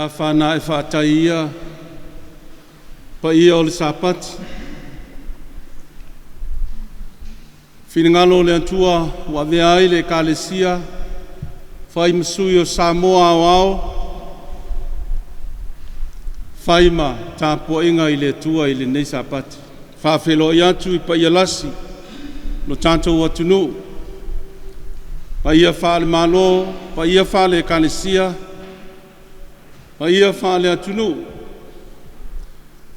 Afa na e faatai ia paia o le Sapati. Finagalo o le Atua ua avea ai le Ekalesia fai ma sui o Samoa aoao, fai ma tapuaiga i le Atua i lenei Sapati. Faafeiloai atu i paia lasi lo tatou atunuu, paia faale-Malo, paia faale-Ekalesia, paia faale-atunuu.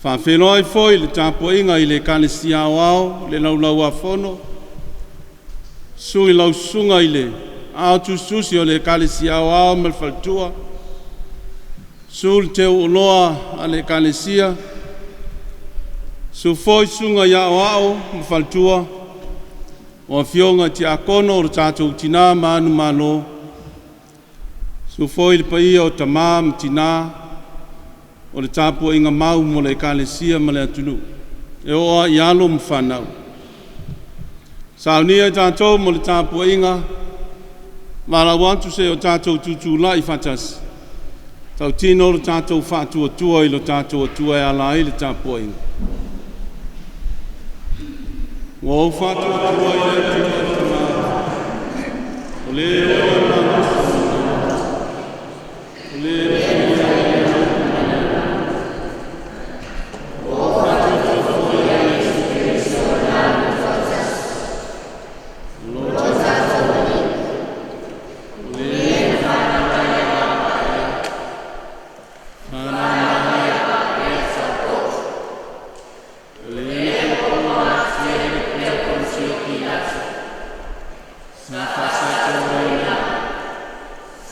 Faafeiloai foi i le tapuaiga i le Ekalesia Aoao le Laulau-a-Fono, susu i lau Susuga i le Aao Tusitusi o le Ekalesia Aoao ma le faletua, susu le teu oloa a le Ekalesia, susu foi susuga i Aoao ma faletua, o Afioga i Tiakono o le tatou Tina ma Manumalo, susu foi le paia o tama ma tina o le tapuaiga mau mo le Ekalesia ma le atunuu, e oo lava i alo ma fanau. Saunia e tatou mo le tapuaiga, valaau atu seia o tatou tutulai faatasi, tautino le tatou faatuatua i lo tatou Atua e ala ai le tapuaiga. Ua ou faatuatua i le Atua le Tama, o le e ou le malosi, o le Ua ou faatuatua foi ia Iesu Keriso o lo tatou Alii, o Le na fanau mai o Le na puapua i le Ponitio Pilato, sa faasaatoina,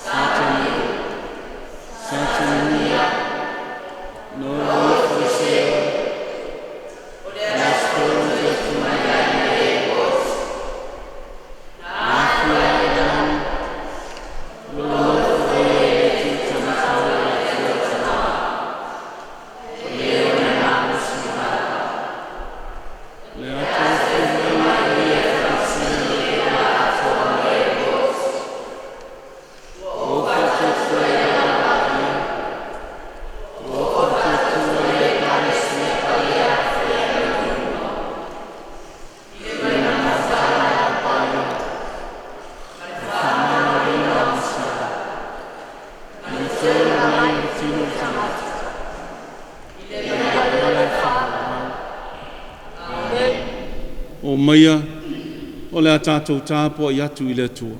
sa talia, sa tagia, na ua ifo i Seoli, o le Aso Tolu na toe afio mai ai, na afio ai i lagi, o lo o nofo ai i le itu taliufau a le Atua le Tama, o Le e ona malosi o le a toe afio mai o Ia e faamasinga le vele ma le Ua ou faatuatua i le Agaga Paia, ua ou faatuatua i le Ekalesia Paia i Lana mafutaga paia, le fefaamagaloaiga o le ma le toe ola mai o le tino o le tagata, i lona ola e faavavau. Amene. Omaia o le a tatou tapuai atu i le Atua.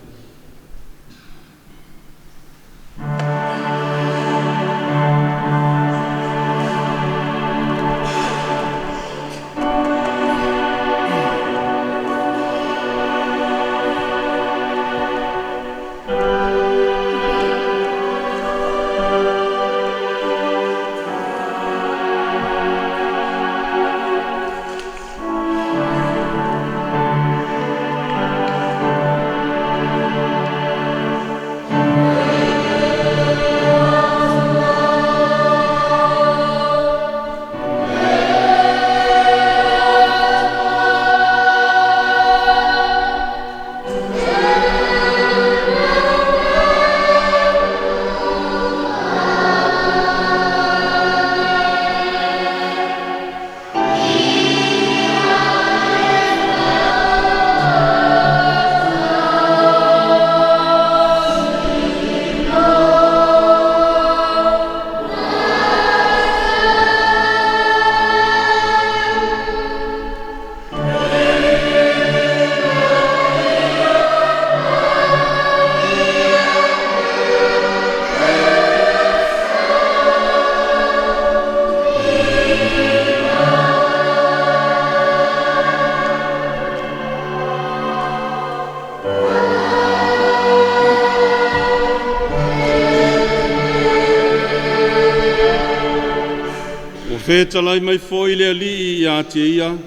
Ua fetalai mai foi le Alii ia te ia,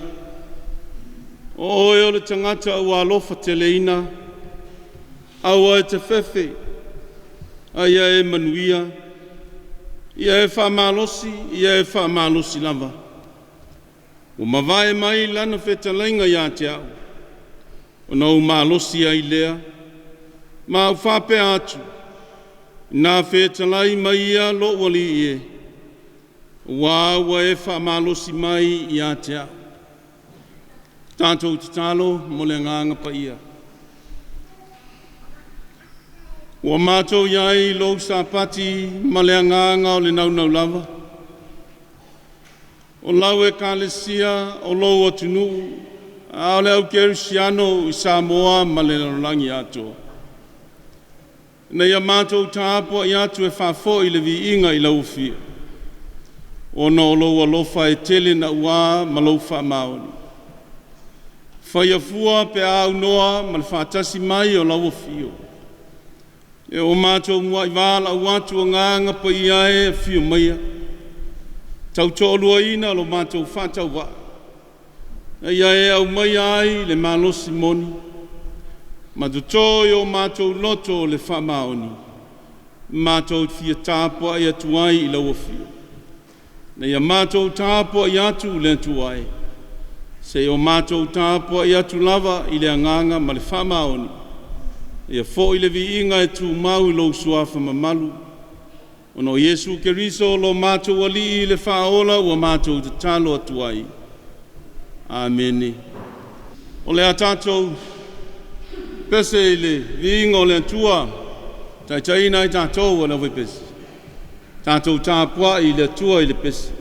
o oe o le tagata ua alofa teleina, aua e te fefe, a ia e manuia, ia e faamalosi, ia e faamalosi lava. Ua mavae mai lana fetalaiga ia te au, ona ou malosi ai lea, ma ou faapea atu, Na fetalai mai ia lou alii e, aua ua e faamalosi mai ia te au. Tatou tatalo mo le Agaga Paia. Ua matou i ai i lou sapati ma le agaga o le naunau lava, o lau Ekalesia o lou atunuu, a o le au kerisiano i Samoa ma le lalolagi atoa, ina ia matou tapuai atu e faafoi le viiga i lau Afio, ona o lou alofa e tele naua ma lou faamaoni. Faia fua pe a aunoa ma le faatasi mai o lau Afio, e o matou muai valaau atu Agaga Paia e, afio maia, tautoaluaina lo matou faatauvaa, ina ia e aumaia ai le malosi moni ma toto i o matou loto le faamaoni, matou te fia tapuai atu ai i lau Afio, ina ia matou tapuai atu le Atua e, seia o matou tapuai atu lava i le agaga ma le faamaoni, ia foi le viiga e tumau i lou Suafa mamalu, ona o Iesu Keriso lo matou Alii le Faaola ua matou tatalo atu ai. Amene. O le a tatou pese i le viiga o le Atua, taitaiina ai tatou e le aufaipese. Tatou tapuai i le Atua i le pese.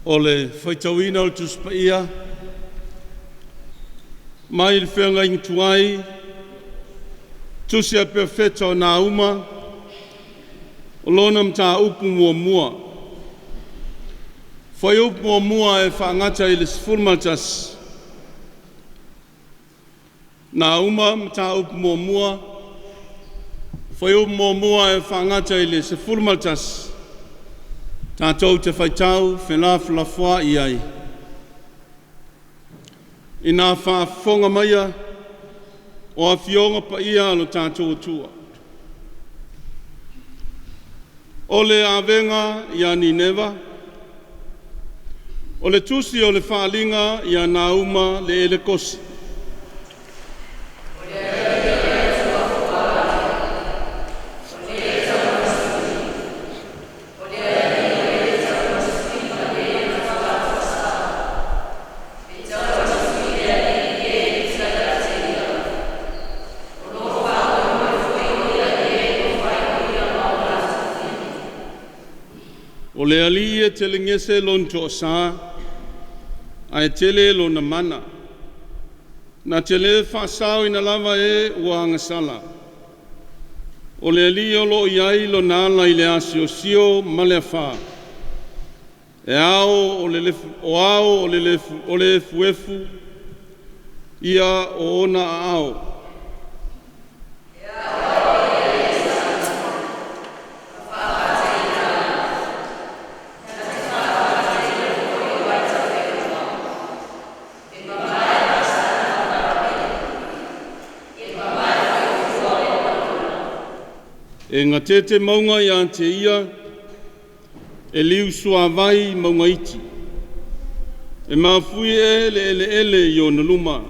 O le faitauina o le Tusi Paia mai le Feagaiga Tuai, Tusi a Perofeta o Nauma, o lona mataupu muamua. Fuaiupu 1 e faagata i le 11. Nauma, mataupu muamua, fuaiupu 1 e faagata i le 11, tatou te faitau felafolafoai ai. Ina faafofoga maia o Afioga Paia a lo tatou Atua, o le avega ia Nineva, o le tusi o le faaaliga ia Nauma le Elekosi. O le Alii e telegese lona toasā ae tele lona mana, na te le faasaoina lava e ua agasala. O le Alii o lo o i ai lona ala i le asiosio ma le afa, e ao o ao o le efuefu ia o ona aao. E gatete mauga ia te ia, e liusuavai mauga iti. E mafuie le eleele i ona luma,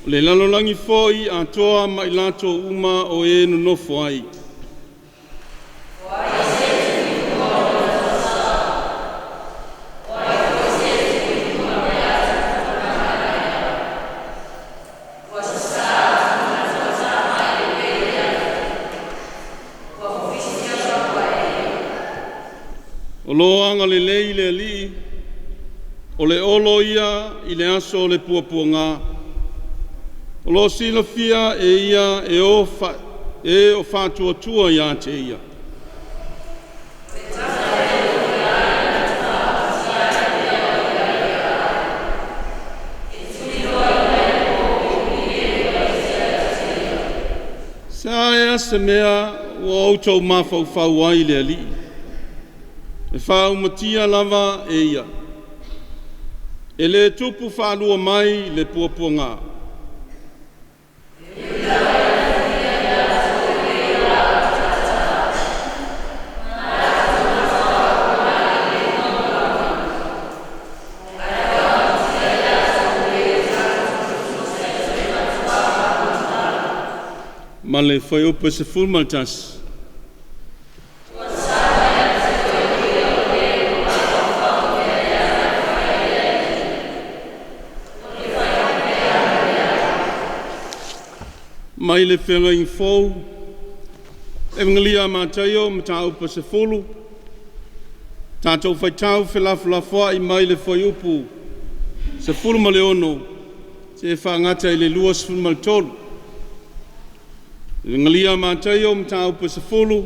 o le lalolagi foi atoa ma i latou uma o e nonofo ai. O lo o agalelei le Alii, o le olo ia i le aso o le puapuaga. O lo o silafia e ia e o e o faatuatua ia te ia. Se a ea se mea ua outou mafaufau ai i le Alii, e faaumatia lava e ia. E le tupu faalua mai le puapuaga. Ma le fuaiupu e 11. Mai le Feagaiga Fou, Evagelia a Mataio, Mataupu e 10, tatou faitau felafolafoai mai le fuaiupu 16 seia faagata i le 23. Evagelia a Mataio, Mataupu e 10,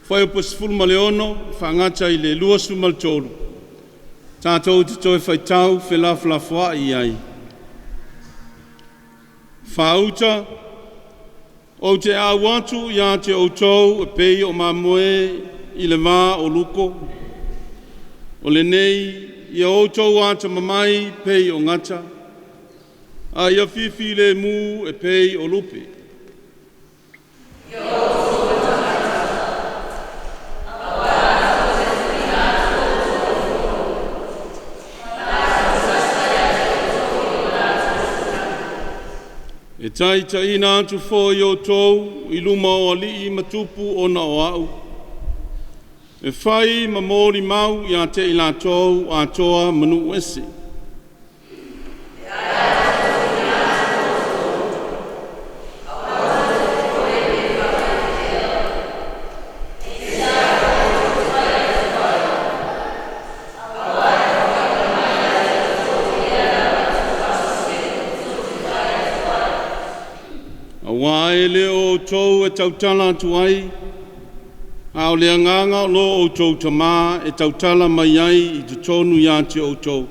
fuaiupu 16 faagata i le 23, tatou te toe faitau felafolafoai ai. Faauta, ou te au atu ia te outou e pei o mamoe i le va o luko. O lenei, ia outou atamamai pei o gata, a ia fifilemu e pei o lupe. E taitaiina atu foi outou i luma o alii ma tupu ona o au, e fai ma molimau ia te i latou atoa ma nuu ese. outou e tautala atu ai, a o le agaga o lo outou Tamā e tautala mai ai i totonu ia te outou.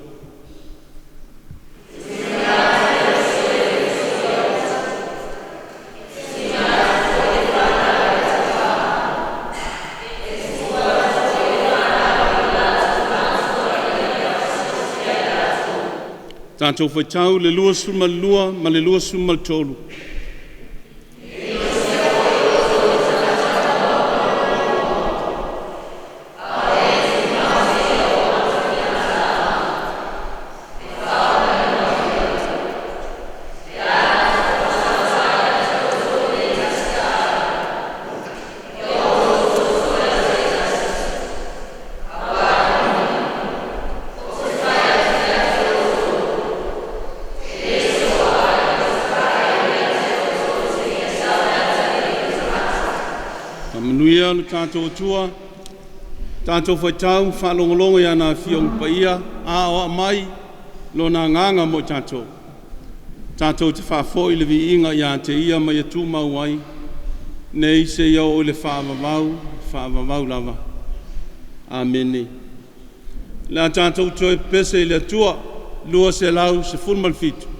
Tatou faitau le 22 ma le 23. Faamanuia le tatou Atua, tatou faitau ma faalogologo i ana Afioga Paia a o aumai Lona Agaga mo i tatou. Tatou te faafoi le viiga ia te Ia ma ia tumau ai, nei seia oo i le faavavau, faavavau lava. Amene. O le a tatou toe pepese i le Atua. 217.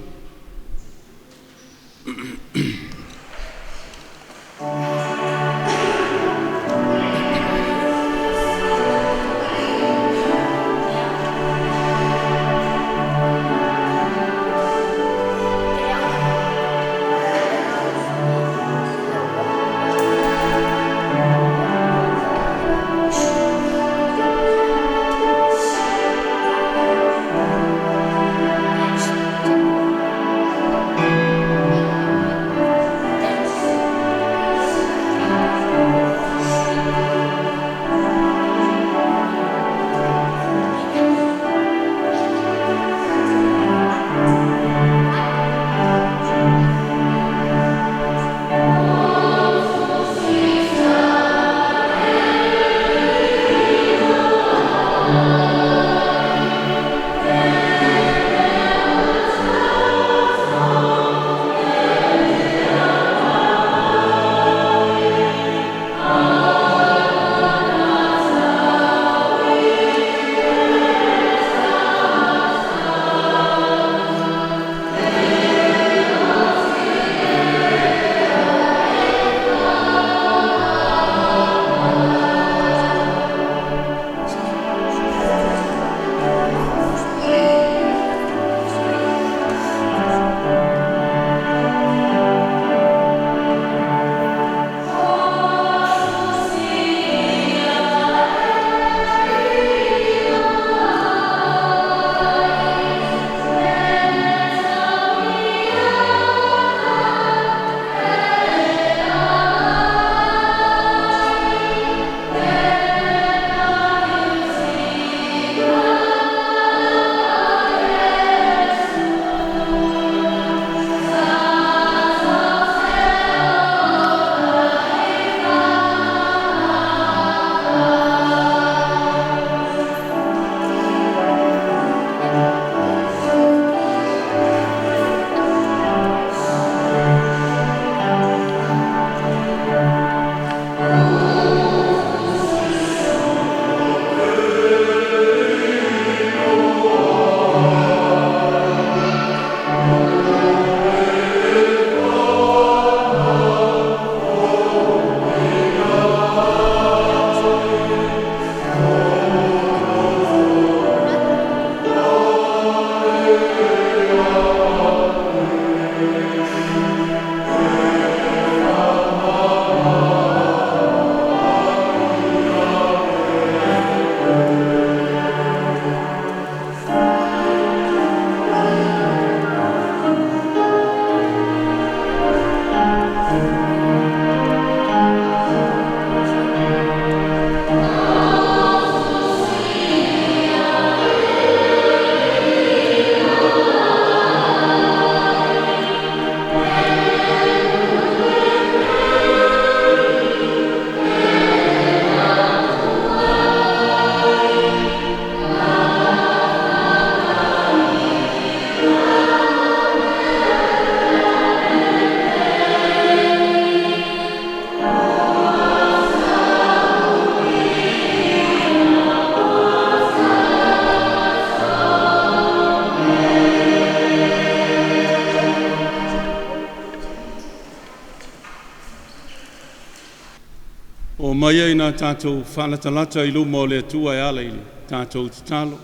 Aumaia ina tatou faalatalata i luma o le Atua e ala i le tatou tatalo.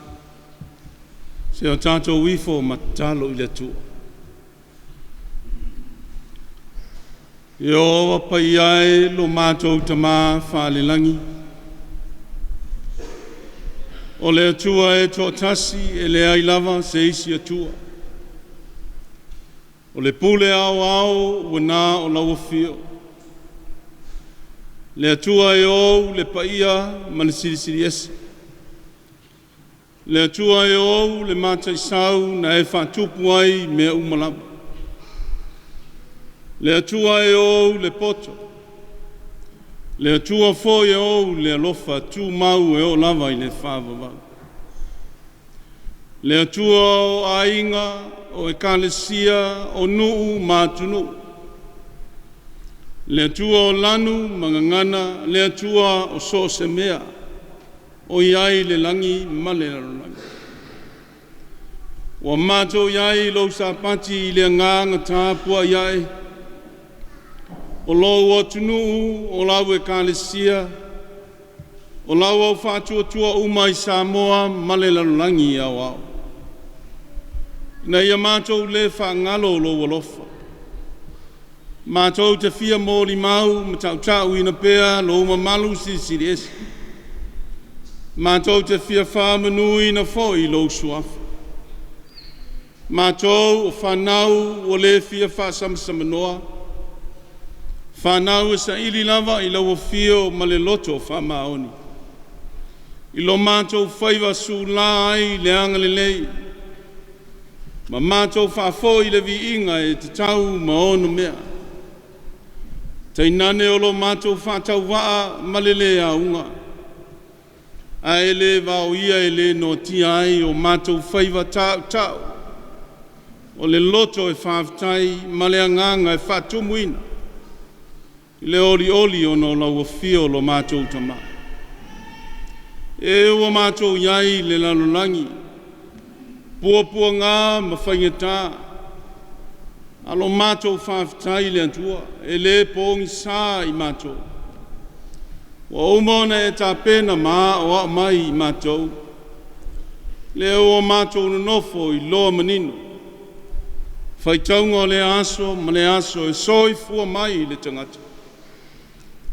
Se o tatou ifo ma tatalo i le Atua. Ieova paia e lo matou Tamā faalelagi, o le Atua e toatasi e leai lava se isi Atua. O le pule aoao ua na o lau afio, le Atua e ou le paia ma le Silisili Ese, le Atua e ou le Mataisau na e faatupu ai mea uma lava. Le Atua e ou le poto, le Atua foi e ou le alofa tumau e oo lava i le faavavau. Le Atua o aiga, o ekalesia, o nuu ma atunuu, le Atua o lanu ma gagana, le Atua o so o se mea o i ai le lagi ma le lalolagi. Ua matou i ai i lou sapati i le agaga tapuai ae, o lou atunuu, o lau ekalesia, o lau au faatuatua uma i Samoa ma le lalolagi aoao. Ina ia matou le faagalo lou alofa, matou te fia molimau ma tautauina pea lou mamalu silisili ese. Matou te fia faamanuina foi lou suafa. Matou o fanau ua le fia faasamasamanoa, fanau e saili lava i lau afio ma le loto faamaoni. I lo matou faiva sula ai le agalelei ma matou faafoi le viiga e tatau ma onomea. Tainane o lo matou faatauvaa ma le le auga, ae le vaoia e le noatia ai o matou faiva tautau, o le loto e faafetai ma le agaga e faatumuina i le olioli ona o lau afio lo matou Tama. E ua matou i ai i le lalolagi, puapuaga ma faigata, a lo matou faafetai i le Atua, e le pogisa i matou. Ua uma ona e tapena ma aoao mai i matou, lea ua matou nonofo iloa manino, faitauga o lea aso ma lea aso e soifua mai le tagata,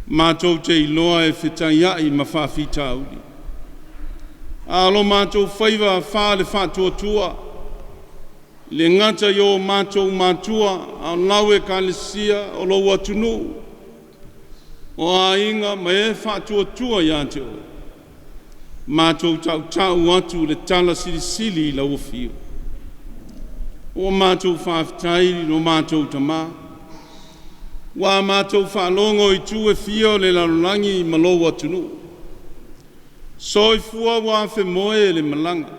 matou te iloa e fetaiai ma faafitauli. A o lo matou faiva faale-faatuatua, le gata i o matou matua, a o lau ekalesia, o lou atunuu, o aiga ma e faatuatua ia te oe, matou tautau atu le tala silisili i lau afio. Ua matou faafetai i lo matou Tamā, ua matou faalogo i itu e fia o le lalolagi ma lou atunuu. Soifua ua afemoe le malaga,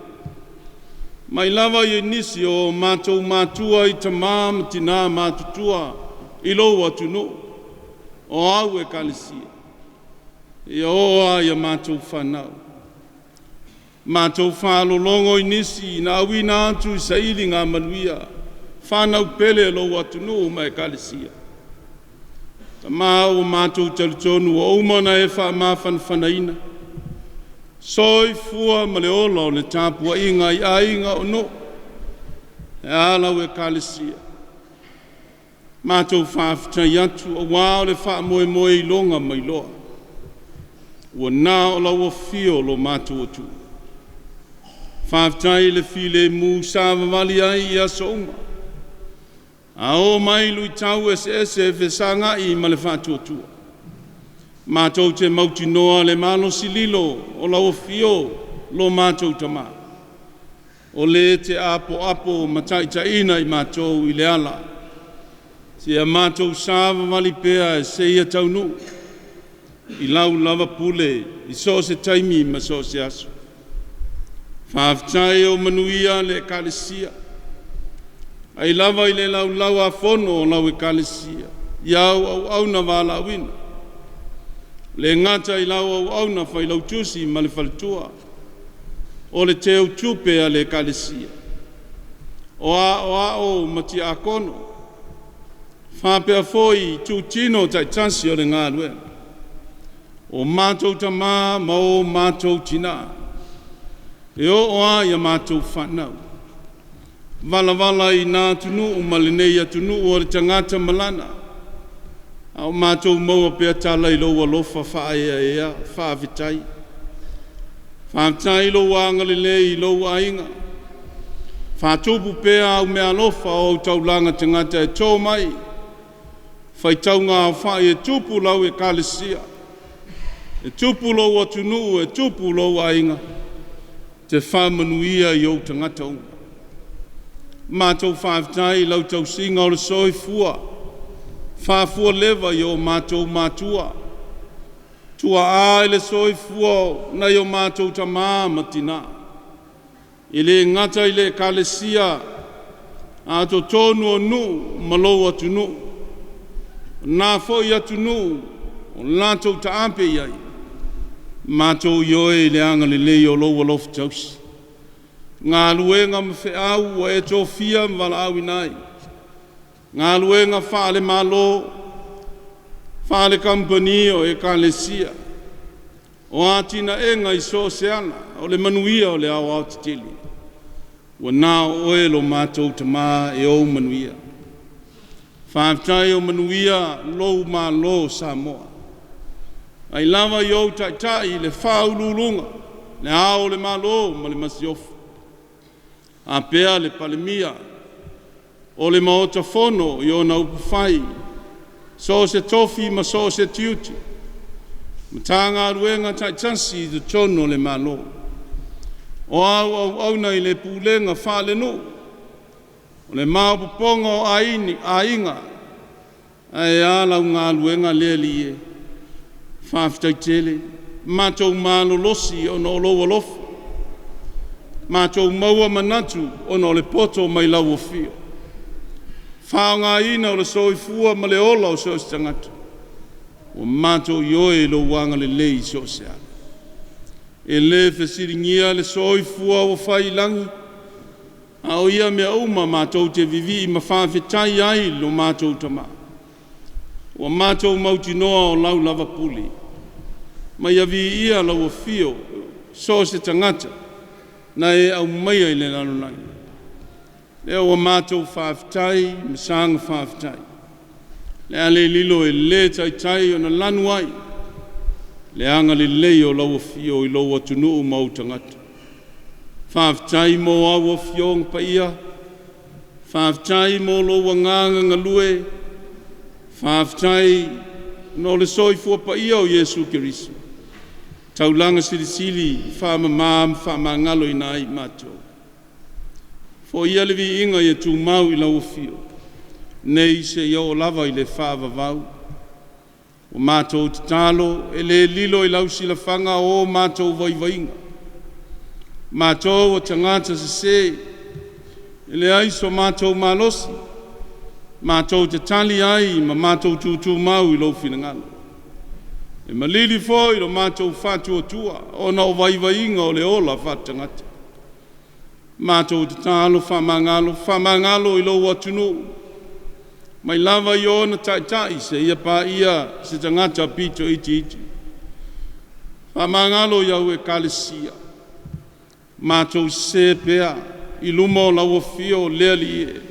mai lava i nisi o matou matua i tamā ma tinā matutua i lou atunuu, o au ekalesia, ia oo lava ia matou fanau. Matou faalologo i nisi na auina atu i sailiga manuia, fanau pele a lou atunuu ma ekalesia. Tama ua matou talitonu ua uma ona e faamafanafanaina, soifua ma le ola o le tapuaiga i aiga o nuu, e a lau ekalesia. Matou faafetai atu aua o le faamoemoe iloga mai loa, ua na o lau afio lo matou Atua. Faafetai i le filemu sa savavali ai i aso uma, a oo mai luitau eseese e fesagai ma le faatuatua, matou te mautinoa le malosi lilo o lau afio lo matou Tamā, o le te apoapo ma taitaiina i matou i le ala, seia matou savavali pea seia taunuu i lau lava pule i so o se taimi ma so o se aso. Faafetai o manuia le ekalesia, ai lava i le laulau-a-fono o lau ekalesia, i au auauna valaauina, le gata i lau auauna failautusi ma le faletua, o le teutupe a le ekalesia, o aoao ma tiakono, faapea foi itutino taitasi o le galuega. O matou tamā ma o matou tinā, e oo lava i a matou fanau, valavala i na atunuu ma lenei atunuu o le tagata ma lana, a o matou maua pea tala i lou alofa faaeaea. Faafetai. Faafetai i lou agalelei i lou aiga, faatupu pea au meaalofa o au taulaga tagata e to mai, faitauga aofai e tupu lau Ekalesia, e tupu lou atunuu, e tupu lou aiga, e te faamanuia i ou tagata uma. Matou faafetai i lau tausiga o le soifua faafualeva i o matou matua, tuaa i le soifua o nai o matou tama ma tina, e le gata i le Ekalesia, a o totonu o nuu ma lou atunuu, o na foi atunuu o latou taape i ai, matou ioe i le agalelei o lou alofa tausi. Galuega ma feau ua e tofia ma valaauina ai, galuega faale-Malo, faale-Kamupani o Ekalesia, o atinaega i so o se ala, o le manuia o le aoaotetele, ua na o oe lo matou Tama e ou manuia. Faafetai ua manuia lou Malo o Samoa, mai lava i ou Taitai i le Faauluuluga, Le Ao o le Malo ma le Masiofo, faapea le Palemia, o le Maota Fono i ona upufai, so o se tofi ma so o se tiute, Matagaluega taitasi i totonu o le Malo, o au auauna i le pulega faalenuu, o le maopoopoga o aiga, ae a lau galuega lea alii e? Faafetai tele. Matou malolosi ona o lou alofa, matou maua manatu ona o le poto mai lau afio, faaaogaina o le soifua ma le ola o so o se tagata, ua matou ioe i lou agalelei i so o se ala. E le fesiligia le soifua ua fai i lagi, a o ia mea uma matou te vivii ma faafetai ai i lo matou Tama, ua matou mautinoa o lau lava pule. Ma ia viia lau afio so o se tagata na e aumaia i le lalolagi, lea ua matou faafetai ma saga faafetai. O le a le lilo e le taitai ona lanu ai le agalelei o lau afio i lou atunuu ma ou tagata. Faafetai mo au Afioga Paia, faafetai mo lou agaga galue, faafetai ona o le soifua paia o Iesu Keriso, taulaga silisili faamama ma faamagaloina ai i matou. Foia le viiga ia tumau i lau Afio, nei seia oo lava i le faavavau. Ua matou tatalo, e le lilo i lau silafaga o matou vaivaiga, matou o tagata sese, e leai so matou malosi matou te tali ai ma matou tutumau i lou finagalo. E malili foi lo matou faatuatua ona o vaivaiga o le ola faaletagata. Matou tatalo faamagalo, faamagalo i lou atunuu mai lava i ona taitai seia paia se tagata aupito itiiti. Faamagalo i au Ekalesia, matou sese pea i luma o lau Afio le Alii e,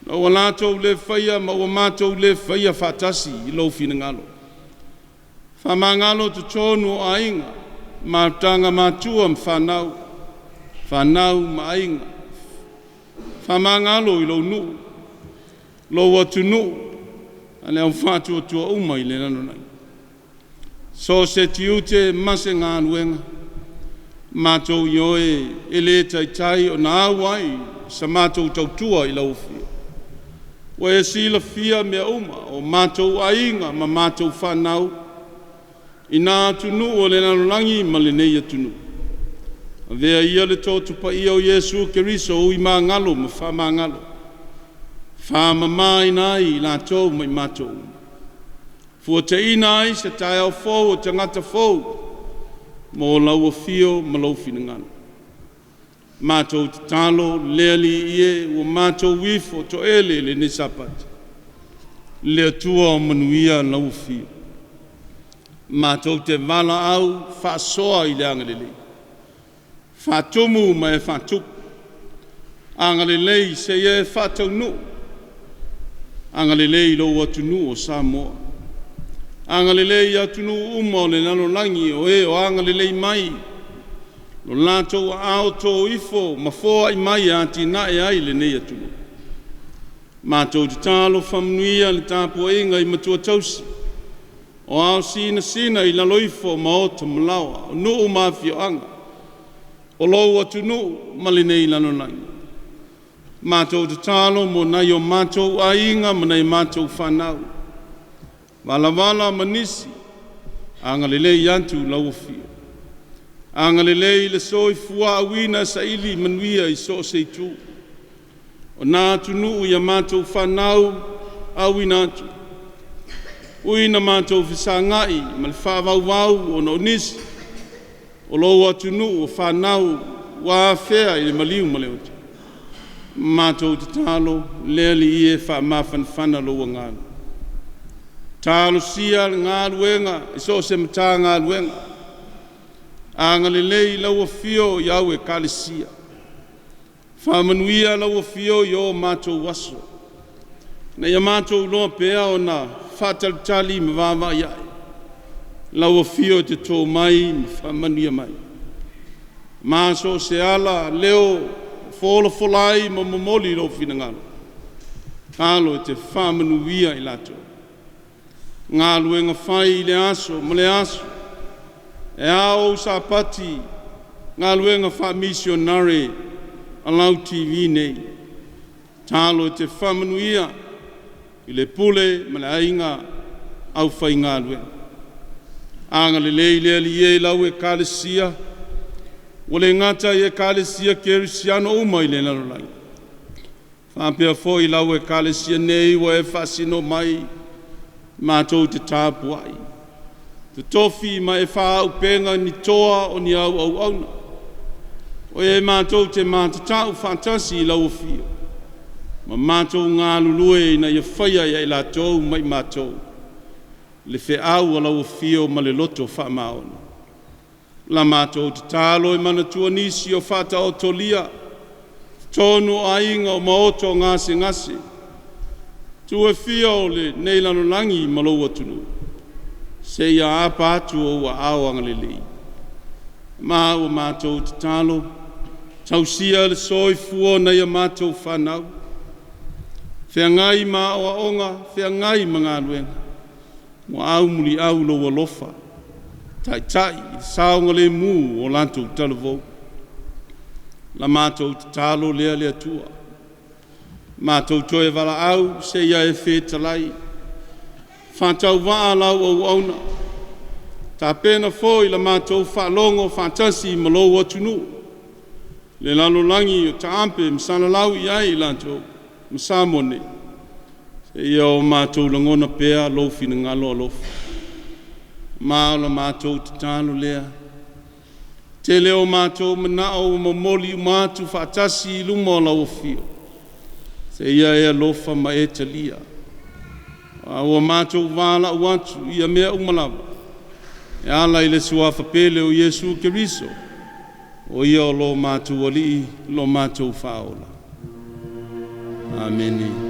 ina ua latou le faia ma ua matou le faia faatasi i lou finagalo. Faamagalo totonu o aiga, mafutaga matua ma fanau, fanau ma aiga. Faamagalo i lou nuu, lou atunuu ma le au faatuatua uma i le lalolagi. So o se tiute ma se galuega, matou ioe, e le taitai ona au ai sa matou tautua i lau Afio. Ua e silafia mea uma, o matou aiga ma matou fanau i na atunuu o le lalolagi ma lenei atunuu. Avea ia le toto paia o Iesu Keriso ui magalo ma faamagalo, faamamaina ai i latou ma i matou uma, fuataina ai se taeao fou o tagata fou mo lau afio ma lou finagalo. Matou tatalo le Alii e, ua matou ifo toele i lenei Sapati, le Atua o manuia lau Afio. Matou te valaau faasoa i le agalelei, faatumu ma e faatupu, agalelei seia e faataunuu, agalelei i lou atunuu o Samoa, agalelei i atunuu uma o le lalolagi o e o agalelei mai lo latou aao to ifo ma foai mai e atinae ai lenei atunuu. Matou te tatalo faamanuia le tapuaiga i matua tausi, o ao sinasina i lalo ifo o maota ma laoa, o nuu ma afioaga, o lou atunuu ma lenei lalolagi. Matou tatalo mo nai o matou aiga ma nai a matou fanau, valavala ma nisi, agalelei atu i lau Afio, agalelei i le soifua auina e saili manuia i so o se itu. O na atunuu i a matou fanau auina atu, ui ina matou fesagai ma le faavauvau ona o nisi o lou atunuu o fanau ua afea i le maliu ma le oti. Matou tatalo, le Alii e, faamafanafana lou agaga. Talosia le galuega i so o se Matagaluega, agalelei i lau Afio i au Ekalesia, faamanuia lau Afio i o matou aso, ina ia matou iloa pea ona faatalitali ma vaavaai ane, lau Afio e te to mai ma faamanuia mai. Ma so o se ala, leo e folafola ai ma momoli lou finagalo, alo e te faamanuia i latou. Galuega fai i lea aso ma lea aso, e ao ou Sapati, galuega faamisionare a lau TV nei. Tatalo e te faamanuia i le Pule ma le aiga aufaigaluega. Agalelei le Alii e i lau Ekalesia, ua le gata i Ekalesia Kerisiano uma i le lalolagi, faapea foi lau Ekalesia nei ua e faasino mai matou te tapuai, totofi ma e faaauupega ni toa o ni au auauna, o e matou te matatau faatasi i lau Afio ma matou galulue ina ia faia e i latou ma i matou le feau a lau Afio ma le loto faamaoni. La matou tatalo e manatua nisi o faataotolia i totonu o aiga, o maota o gasegase, itu e fia o lenei lalolagi ma lou atunuu, seia apa atu ou aao agalelei. Ma ua matou tatalo, tausia le soifua o nai a matou fanau, feagai ma aoaoga, feagai ma galuega, ua au muliau lou alofa, taitai i le saogalemu o latou talavou. O la matou tatalo lea le Atua, matou toe valaau seia e fetalai, faatauvaa lau auauna, tapena foi la matou faalogo faatasi ma lou atunuu, le lalolagi o taape ma salalau i ai i latou ma Samoa nei, seia o matou lagona pea lou finagalo alofa. Ma o la matou tatalo lea, tele o matou manao ua momoli uma atu faatasi i luma o lau Afio, seia e alofa ma e talia. A ua matou valaau atu i mea uma lava e ala i le Suafa pele o Iesu Keriso, o Ia o lo matou Alii, lo matou Faaola. Amene.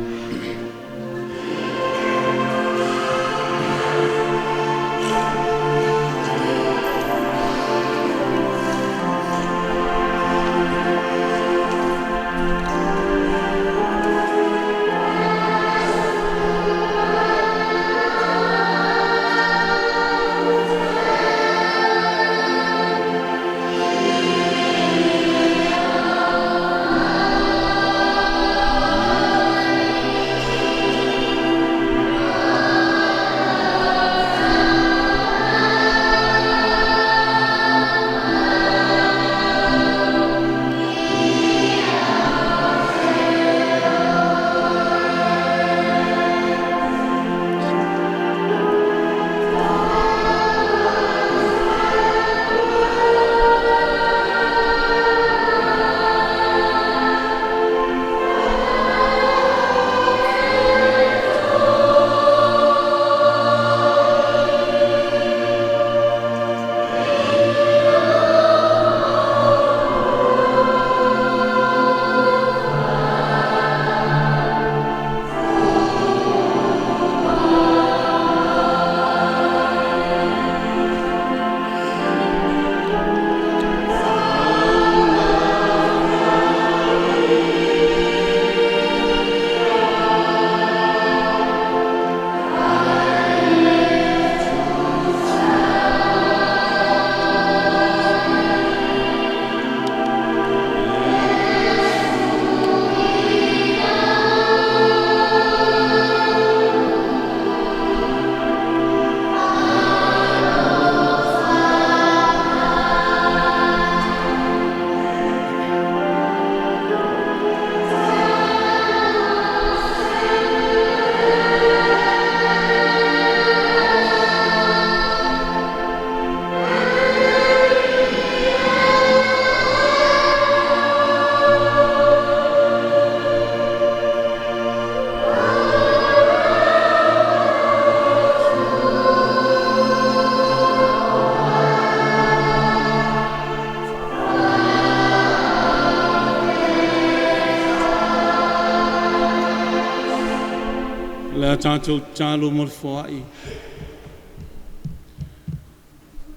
Le a tatou tatalo mo le foai.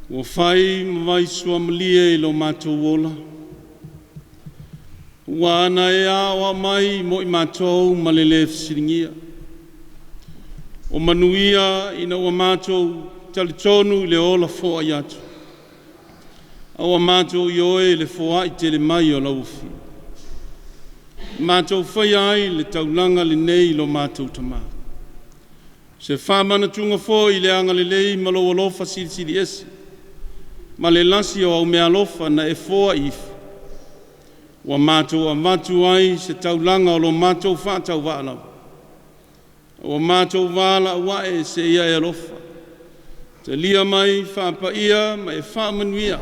Ua fai ma vai suamalie i lo matou ola. Ua ana e aoao mai mo i matou ma le lē fesiligia. O manuia ina ua matou talitonu i le ola foai atu, a ua matou ioe i le foai tele mai o lau Afio. Matou faia ai le taulaga lenei i lo matou Tama. Se faamanatuga foi i le agalelei ma lou alofa silisili ese ma le lasi o au meaalofa na e foai ifo, ua matou avatu ai se taulaga o lo matou faatauvaa lava, ua matou valaau ae seia e alofa, talia mai faapaia ma e faamanuia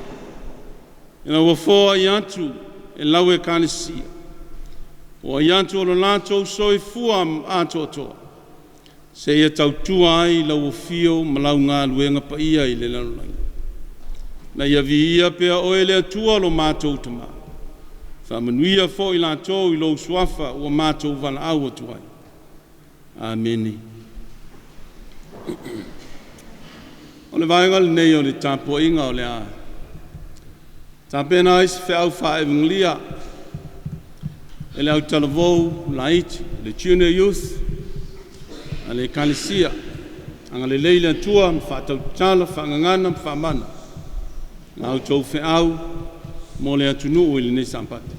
ina ua foai atu e lau Ekalesia, foai atu o lo latou soifua atoatoa seia tautua ai i lau afio ma lau galuega paia i le lalolagi. Ina ia viia pea Oe le Atua lo matou Tama, faamanuia foi i latou i lou Suafa ua matou valaau atu ai. Amene. O le vaega lenei o le tapuaiga o le a tapena ai se feau faavaevagia e le autalavou laiti, le Junior Youth a le Ekalesia. Agalelei le Atua ma faatautatala, faagagana ma faamana la outou feau mo le atunuu i lenei Sapatu.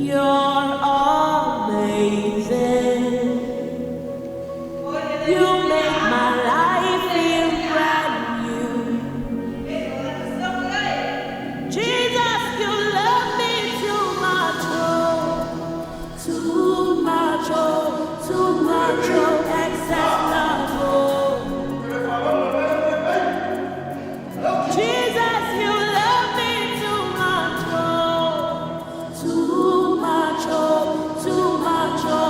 You're amazing. You make my life feel brand new. Jesus, you love me too much, oh, too much, oh, too much, oh, excess love, oh. Jesus, you love me too much, oh, too much, oh, too much, oh.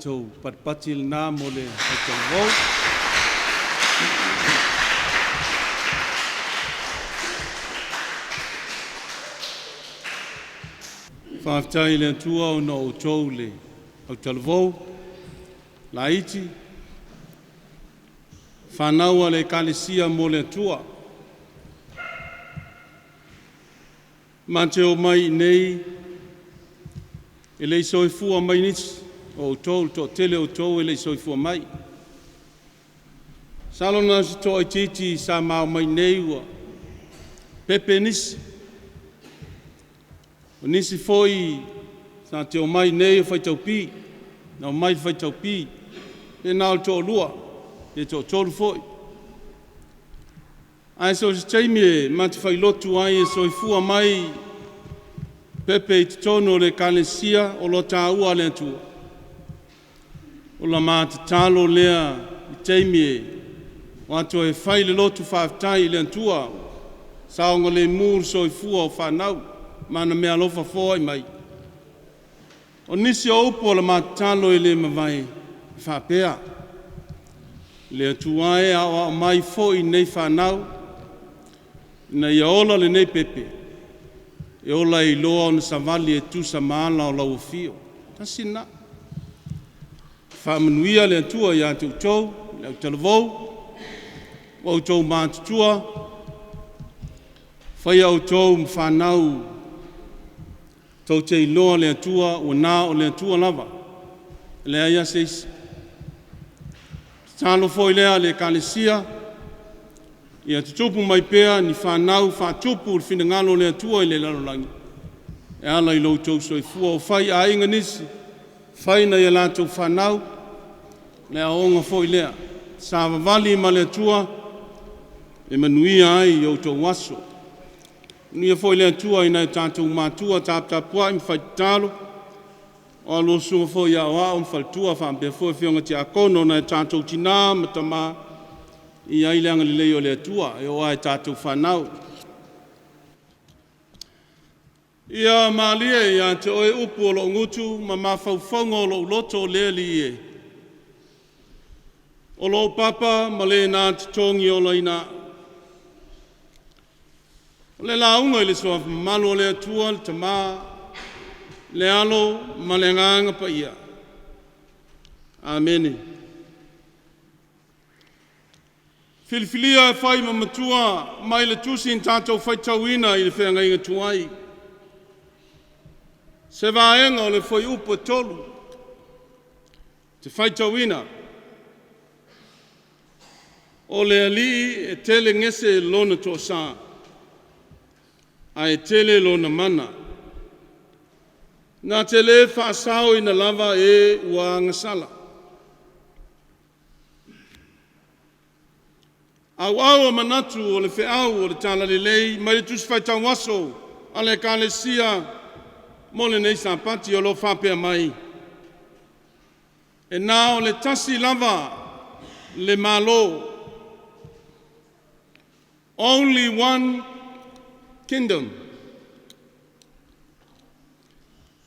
tatou patipati lena mo le autalavou. Faafetai i le Atua ona o outou le autalavou, laiti, fanau a le Ekalesia mo le Atua. Ma te omai i inei, e le i soifua mai nisi o outou, le toatele o outou e le i soifua mai. Masalo na o se toaitiiti sa ma omai nei ua pepe nisi. O nisi foi sa te omai nei e faitau pi, na omai faitau pi, pe na o le toalua pe toatolu foi. Ae so o se taimi e ma te failotu ai e soifua mai pepe i totonu o le Ekalesia o lo taua a le Atua, o la ma tatalo lea i taimi e o atu ai e fai le lotu faafetai i le Atua, saogalemu le soifua o fanau ma ana meaalofa foai mai. O nisi o upu o le ma tatalo e le mavae, e faapea, Le Atua e aoao mai foi nei fanau ina ia ola lenei pepe, e ola e iloa ona savali e tusa ma ala o lau afio. Tasi lena. Faamanuia le Atua ia te outou, le autalavou, ma outou matutua, faia outou ma fanau tou te iloa le Atua ua na o le Atua lava, e leai lava se isi. Tatalo foi lea a le Ekalesia, ia tutupu mai pea ni fanau faatupu le finagalo o le Atua i le lalolagi e ala i lo outou soifua. Ua faiaiga nisi, fai nai a latou fanau, le aoaoga foi lea, savavali ma le Atua e manuia ai outou aso. Faamanuia foi le Atua i nai o tatou matua taputapuai ma fai tatalo, o a oulua susuga foi i aoao ma faletua faapea foi afioga i tiakono o nai o tatou tina ma tama, ia i ai le agalelei o le Atua e oo lava i a tatou fanau. Ia malie ia te oe upu o lou gutu ma mafaufauga o lou loto le Alii e, o lou papa ma le na te togiolaina au. O le lauga i le Suafa mamalu o le Atua le Tama, le Alo ma le Agaga Paia. Amene. Filifilia e fai ma matua mai le tusi na tatou faitauina i le feagaiga tuai. Se vaega o le fuaiupu e 3, te faitauina. O le alii e tele gese lona toasa, ae tele lona mana. Na te le faasaoina lava e ua agasala. Auau o manatu o le feau o le Talalelei mai le Tusi Faitau Aso a le Ekalesia mo lenei Sapati o lo o faapea mai, E na o le tasi lava le Malo, only one kingdom,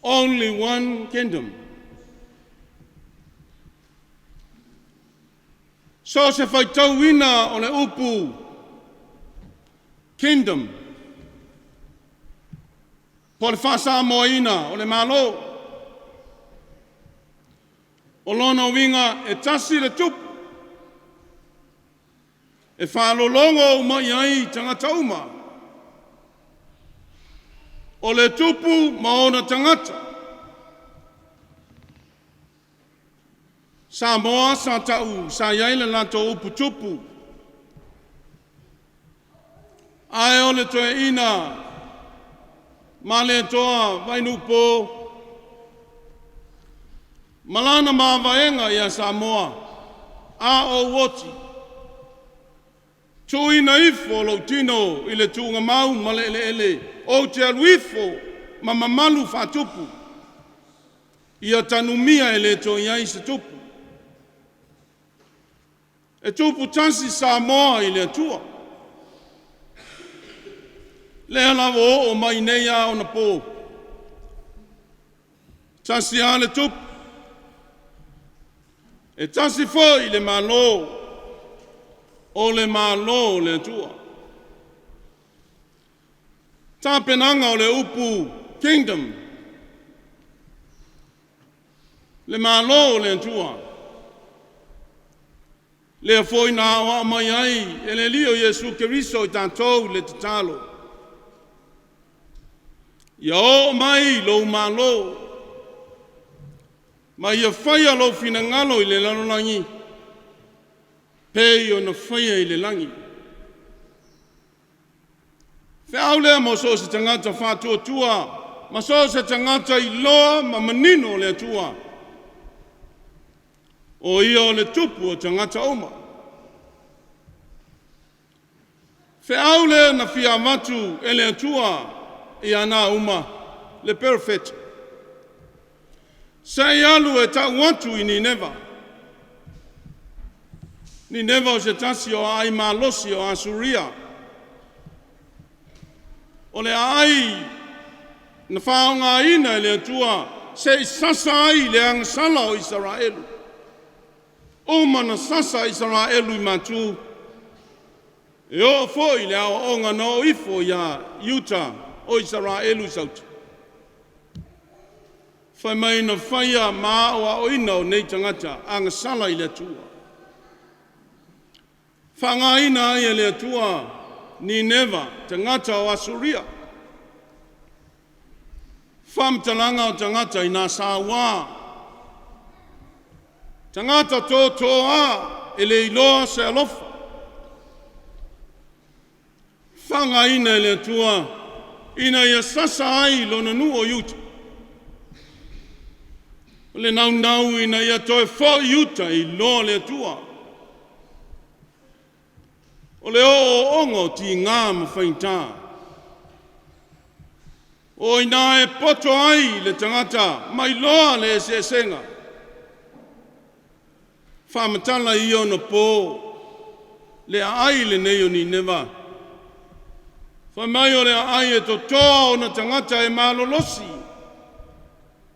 only one kingdom. So o se faitauina o le upu kingdom, po o le faa-Samoaina o le Malo. O lona uiga e tasi le tupu e faalologo uma i ai tagata uma. O le tupu ma ona tagata. Samoa sa tau sa i ai le latou upu tupu, ae o le toeaina Malietoa Vainuupo ma lana mavaega ia Samoa, a ou oti, tuuina ifo lou tino i le tuugamau ma le eleele, ou te alu ifo ma mamalu faatupu, ia tanumia e le toe i ai se tupu. E tupu tasi Samoa i le Atua. Lea la ua oo mai nei lava ona po, tasi lava le tupu, E tasi foi le Malo, o le Malo o le Atua. Tapenaga o le upu kingdom, le Malo o le Atua. Lea foi na aoao mai ai e le Alii o Iesu Keriso i tatou le tatalo. Ia oo mai lou Malo, ma ia faia lou finagalo i le lalolagi pei ona faia i le lagi. Feau lea mo so o se tagata faatuatua ma so o se tagata iloa ma manino le Atua. O ia o le tupu o tagata uma. Feau lea na fia avatu e le Atua ia Nauma le perofeta. Se i alu e tau atu i Nineva. Nineva o se tasi o aai malosi o Asuria. O le aai na faaaogaina e le Atua se i sasa ai le agasala o Isaraelu. Uma na sasa Isaraelu i Matu, e oo foi le aoaoga na oo ifo ia Iuta o Isaraelu i Sauta. Fai mai na faia ma aoaoina o nei tagata agasala i le Atua. Faaaogaina ai e le Atua Nineva, tagata o Asuria. Faamatalaga o tagata ina sauā, tagata totoa e le iloa se alofa. Faaaogaina e le Atua ina ia sasa ai lona nuu o Iuta. O le naunau ina ia toe foi Iuta e iloa le Atua. O le ooooga o tiga ma faigata. O i ina e poto ai le tagata ma iloa le eseesega. Faamatala ia ona po le aai lenei o Nineva. Fai mai o le aai e totoa ona tagata e malolosi,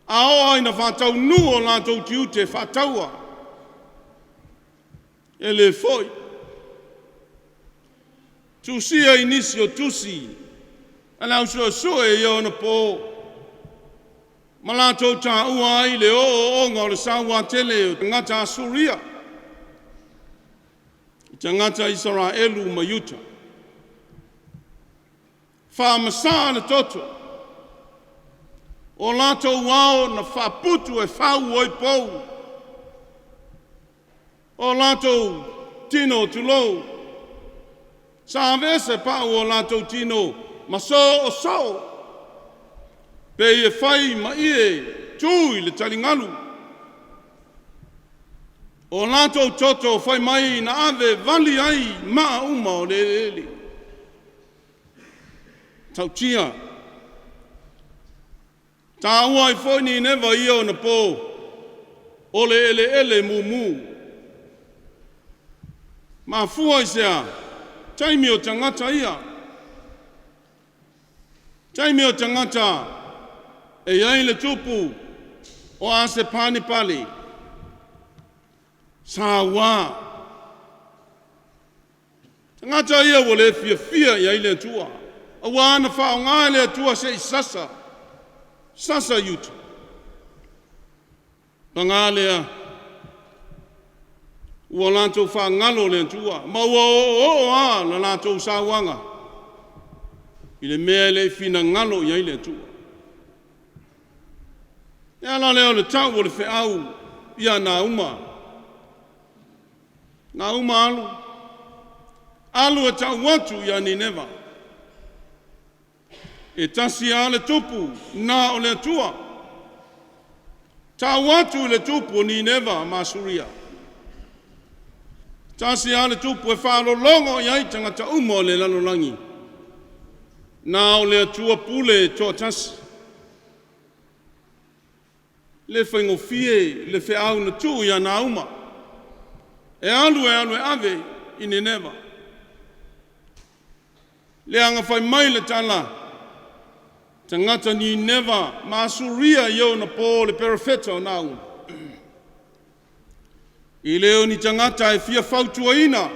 a oo ina faataunuu o latou tiute faataua, e le foi. Tusia i nisi o tusi a le au suesue ia ona po, ma latou taua ai le ooooga o le sauatele o tagata Asuria i tagata Isaraelu ma Iuta. Faamasaa le toto, o latou ao na faaputu e fau ai pou, o latou tino tulou, sa aveese pau o latou tino ma soosoo, pei e fai ma ie tu i le taligalu. O latou toto fai mai na ave vali ai maa uma o le eleele. Tautia. Taua ai foi Nineva ia ona po, o le eleele mumu. Mafua i se a? Taimi o tagata ia. Taimi o tagata e i ai le tupu o Asepanepale, sauā. Tagata ia ua le fiafia i ai le Atua, aua na faaaoga e le Atua se i sasa, sasa Iuta. Paga lea, ua latou faagalo le Atua, ma ua oooo lava le latou sauaga i le mea e le i finagalo i ai le Atua. E ala lea o le tau o le feau ia Nauma. Nauma alu, alu e tau atu ia Nineva. E tasi lava le tupu, na o le Atua. Tau atu i le tupu o Nineva ma Asuria. Tasi lava le tupu e faalologo i ai tagata uma o le lalolagi. Na o le Atua pule e toatasi. Le faigofie le feau na tuu ia Nauma. E alu e alu e ave i Nineva. Leaga fai mai le tala, tagata Nineva ma Asuria i ona po le perofeta o Nauma. E le o ni tagata e fia fautuaina,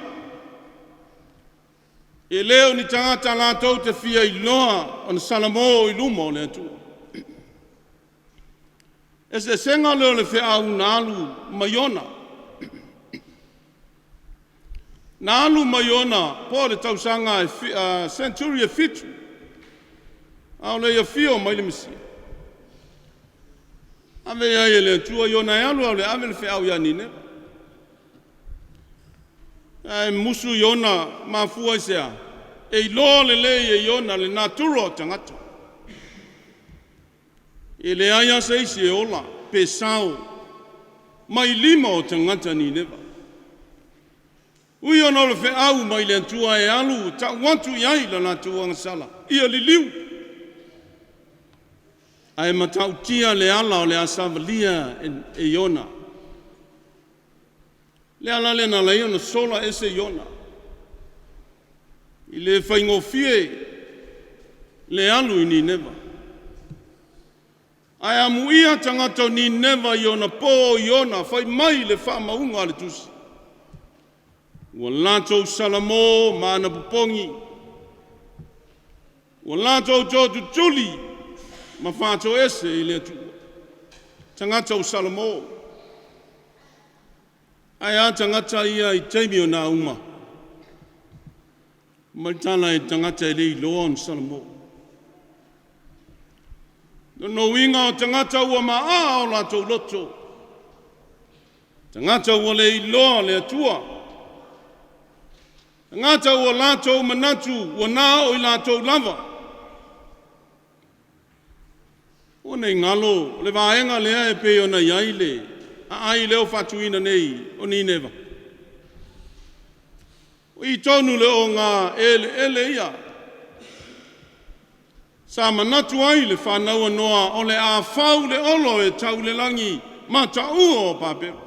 e le o ni tagata latou te fia iloa ona salamo i luma o le Atua. Eseesega lea o le feau na alu ma Iona. Na alu ma Iona po o le tausaga century e 7, a o le i afio mai le Mesia. Ave ai e le Atua Iona e alu e ave le feau ia Nineva. Ae musu Iona, mafua i se a? E iloa lelei e Iona le natura o tagata. E leai lava se isi e ola pe sao mai lima o tagata Nineva. Ui ona o le feau mai le Atua e alu tau atu i ai le latou agasala, ia liliu. Ae matautia le ala o le a savalia e Iona. Le ala lea na ala ai ona sola ese Iona. E le faigofie le alu i Nineva. Ae amuia tagata o Nineva i ona po o Iona, fai mai le faamauga a le tusi. Ua latou salamo ma anapopogi, ua latou tootutuli ma faatoese i le Atua. Tagata o Salamo. Ae a tagata ia i taimi o Nauma? Mai le tala i tagata e le iloa ona Salamo. Lona uiga o tagata ua maaa o latou loto, tagata ua le iloa le Atua, tagata ua latou manatu ua na o i latou lava. Ua nei galo le vaega lea e pei ona i ai le aai lea ua faatuina nei o Nineva. O i tonu le oga eleele ia sa manatu ai le fanau a Noa o le a fau le olo e tau i le lagi ma taua o Papeka,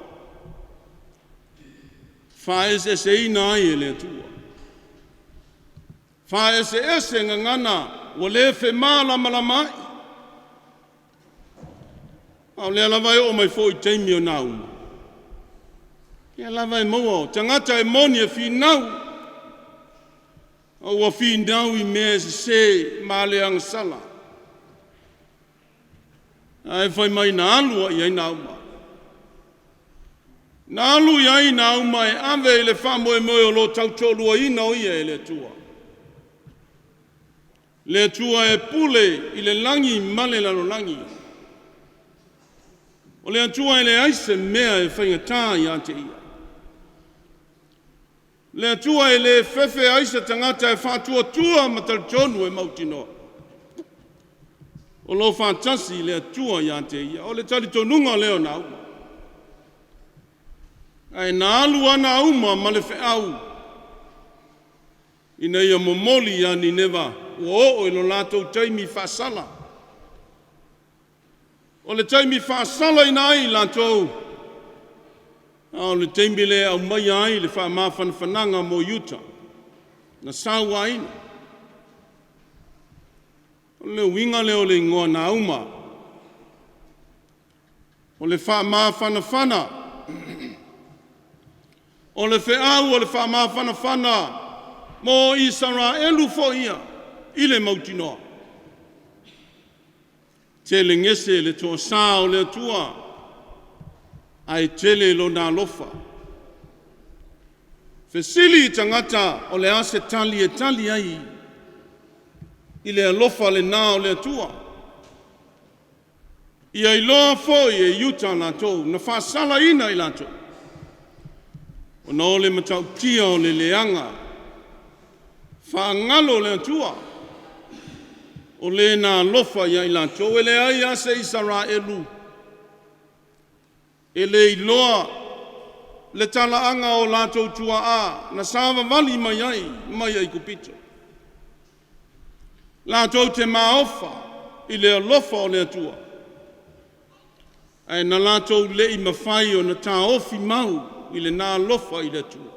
faaeseeseina ai e le Atua. Faaeseese gagana ua le femalamalamaai. A o lea lava e oo mai foi i taimi o Nauma, ia lava e maua o tagata e moni e finau, a ua finau i mea e sese ma le agasala. Ae fai mai na alu ai i ai Nauma. Na alu i ai Nauma e ave i le faamoemoe o lo o tautoaluaina o ia e le Atua. Le Atua e pule i le lagi ma le lalolagi. O le Atua e leai se mea e faigata ia te ia. Le Atua e le fefe ai se tagata e faatuatua ma talitonu e mautinoa. O lo o faatasi le Atua ia te ia. O le talitonuga lea o Nauma. Ae na alu lava Nauma ma le feau ina ia momoli ia Nineva ua oo i lo latou taimi faasala. O le taimi faasalaina ai i latou, a o le taimi lea e aumaia ai le faamafanafanaga mo Iuta na sauaina. O le uiga lea o le igoa Nauma, o le faamafanafana, o le feau o le faamafanafana mo Isaraelu foi ia i le mautinoa. Telegese le toasa o le Atua, ae tele lona alofa. Fesili i tagata o le a se tali e tali ai i le alofa lena o le Atua. Ia iloa foi e Iuta latou na faasalaina i latou, ona o le matautia o le leaga, faagalo le Atua, o le na alofa ia i latou, e leai lava se Isaraelu e le iloa le talaaga o latou tuaa na savavali mai ai mai Aikupito. Latou te maofa i le alofa o le Atua, ae na latou le i mafai ona taofi mau i lena alofa i le Atua.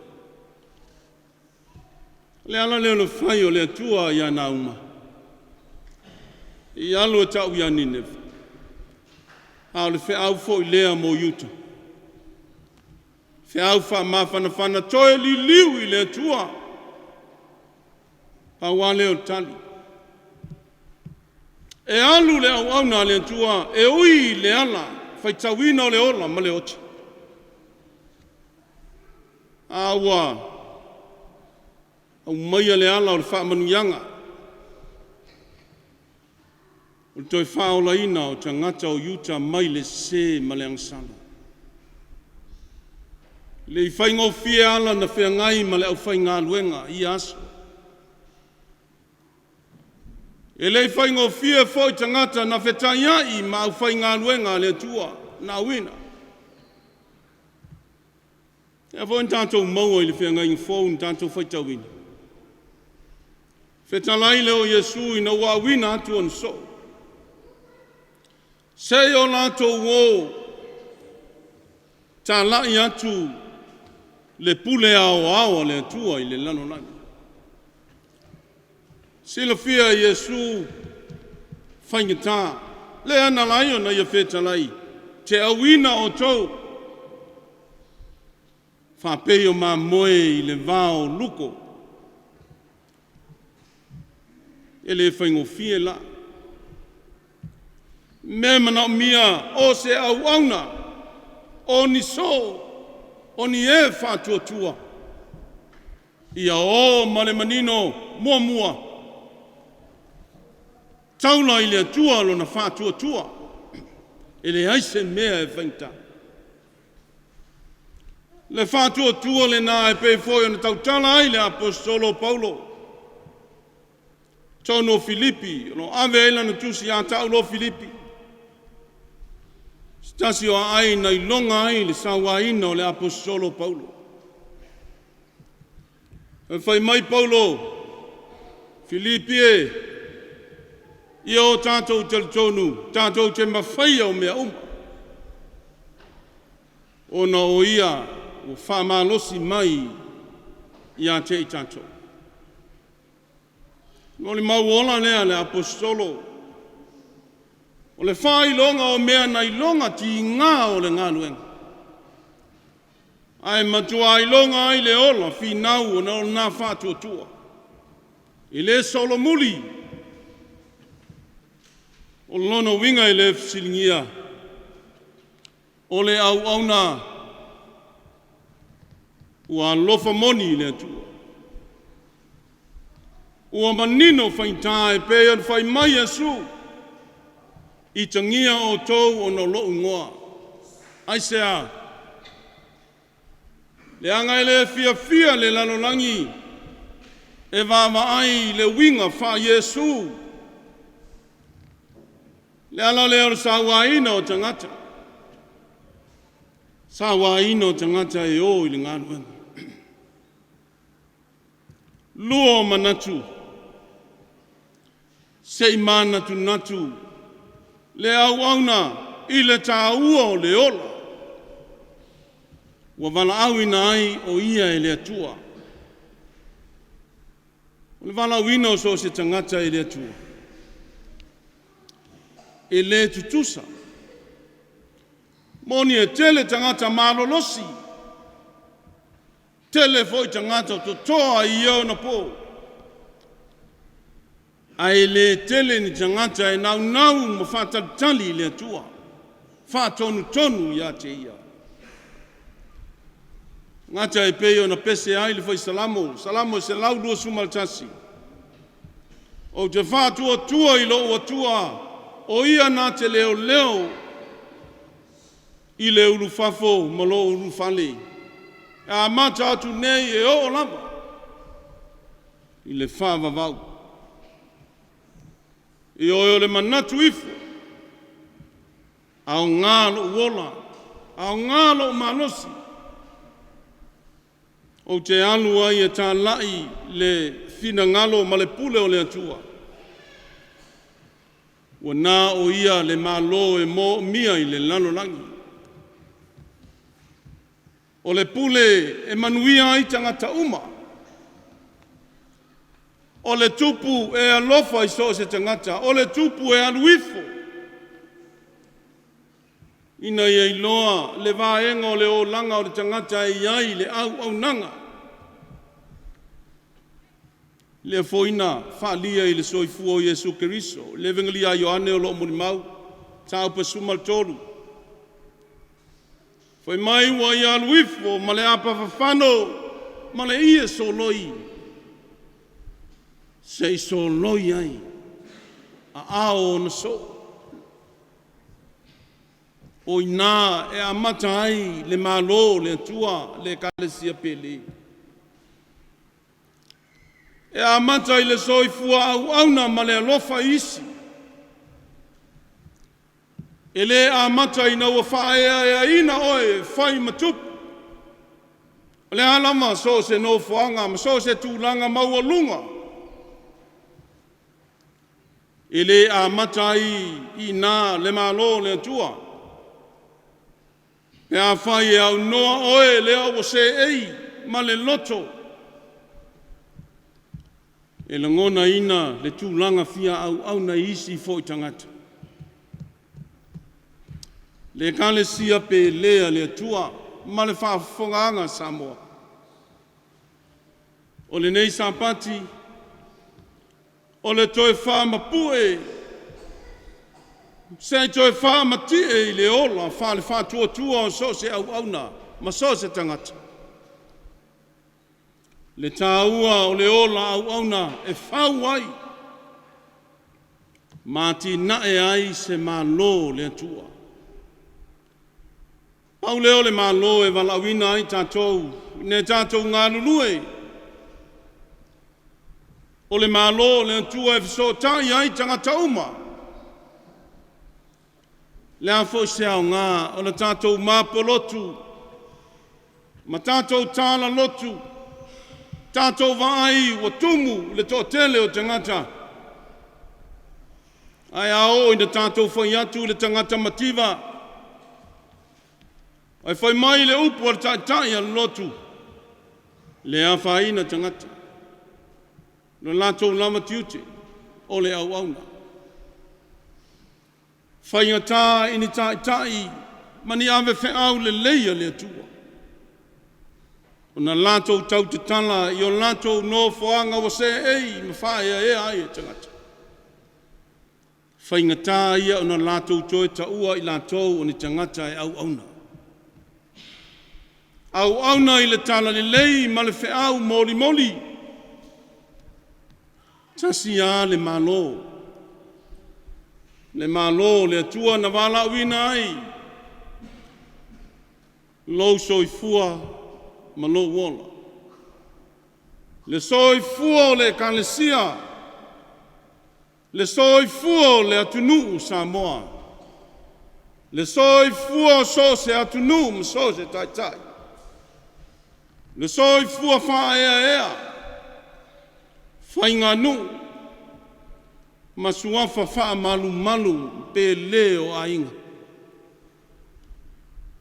O le ala lea o le fai o le Atua ia Nauma, i alu e tau ia Nineva, a o le feau foi lea mo Iuta. Feau faamafanafana toe liliu i le Atua. Pau lava lea o le tali. E alu le auauna a le Atua e ui i le ala faitauina o le ola ma le oti. A ua aumaia le ala o le faamanuiaga, o le toe faaolaina o tagata o Iuta mai le sese ma le agasala. E le i faigofie ala na feagai ma le aufaigaluega i ia aso. E le i faigofie foi tagata na fetaiai ma aufaigaluega a le Atua na auina. Lea foi na tatou maua i le feagaiga fou na tatou faitauina, fetalai lea o Iesu ina ua auina atu ona soo, se i o latou o talai atu le pule aoao a le Atua i le lalolagi. Silafia e Iesu faigata, lea na ala ai ona ia fetalai, te auina outou faapei o mamoe i le va o luko. E le faigofie la. Mea e manaomia o se auauna, o ni soo, o ni e faatuatua, ia o ma le manino muamua, taula i le Atua lona faatuatua, e leai se mea e faigata. Le faatuatua lena e pei foi ona tautala ai le Aposetolo o Paulo, totonu o Filipi, o lo o ave ai lana tusi ia tau loa Filipi, se tasi o aai na iloga ai le sauaina o le Aposetolo o Paulo. E fai mai Paulo, Filipi e, ia o tatou talitonu tatou te mafaia o mea uma, ona o Ia ua faamalosi mai ia te i tatou. O le mau ola lea a le Aposetolo, o le faailoga o mea na iloga tiga o le galuega, ae matua iloga ai le ola finau ona o lena faatuatua. E le solomuli, o lona uiga e le fesiligia, o le auauna ua alofa moni i le Atua. Ua manino faigata e pei ona fai mai Iesu, itagia outou ona o lou igoa. Aisea? Leaga e le fiafia le lalolagi e vaavaai i le uiga faa-Iesu. Le ala lea o le sauaina o tagata, sauaina o tagata e o i le galuega. Lua o manatu, se i manatunatu le auauna i le taua o le ola ua valaauina ai o ia e le Atua. O le valaauina o so o se tagata e le Atua, e le tutusa. Moni e tele tagata malolosi, tele foi tagata totoa i ia ona po, ae le tele ni tagata e naunau ma faatalitali i le Atua, faatonutonu ia te Ia. Gata e pei ona pese ai le fai Salamo, Salamo 121, ou te faatuatua i lou Atua, o Ia na te leoleo i le ulufafo ma lou ulufale, e amata atu nei e oo lava i le faavavau. Ioe o le manatu ifo, aoga lou ola, aoga lou malosi, ou te alu ai e talai le finagalo ma le pule o le Atua. Ua na o Ia le Malo e moomia i le lalolagi. O le pule e manuia ai tagata uma. O le tupu e alofa i so o se tagata, o le tupu e alu ifo. Ina ia iloa le vaega o le olaga o le tagata e i ai le auaunaga. Lea foi na faalia i le soifua o Iesu Keriso, le Evegelia a Ioane o lo o molimau, mataupu e 13. Fai mai ua ia alu ifo ma le apa fafano ma le ie soloi, se i soloi ai aao ona soo. O i ina e amata ai le Malo o le Atua, le Ekalesia Pele. E amata i le soifua auauna ma le alofa i isi. E le amata ina ua faaeaeaina oe e fai ma tupu. O le a lava so o se nofoaga ma so o se tulaga maualuga, e le amata ai i ina le Malo o le Atua. Pe afai e aunoa oe lea ua seei ma le loto e lagonaina le tulaga fia auauna i isi foi tagata. Le Ekalesia pele a le Atua ma le faafofogaaga a Samoa, o lenei Sapati o le toe faamapue se i toe faamatie i le ola faale-faatuatua o so o se auauna ma so o se tagata, le taua o le ola auauna e fau ai ma atinae ai se Malo o le Atua. Pau lea o le Malo e valaauina ai tatou, ina ia tatou galulue. O le Malo o le Atua e fesootai ai tagata uma. O le a foi se aoga o le tatou mapo lotu ma tatou tala lotu, tatou vaai ua tumu le toatele o tagata, ae a oo ina tatou fai atu i le tagata mativa, ae fai mai le upu a le taitai a le lotu, le afaina tagata, lo latou lava tiute o le auauna. Faigata i ni taitai ma ni avefeau lelei a le Atua ona latou tautatala i o latou nofoaga ua seei ma faaeaea ai e tagata. Faigata ia ona latou toe taua i latou o ni tagata e auauna. Auauna i le talalelei ma le feau molimoli. Tasi lava le Malo, le Malo o le Atua na valaauina ai lou soifua ma lou ola. Le soifua o le Ekalesia, le soifua o le atunuu o Samoa, le soifua o so o se atunuu ma so o se taitai, le soifua faaeaea, faiganuu ma suafa faamalumalu pele o aiga.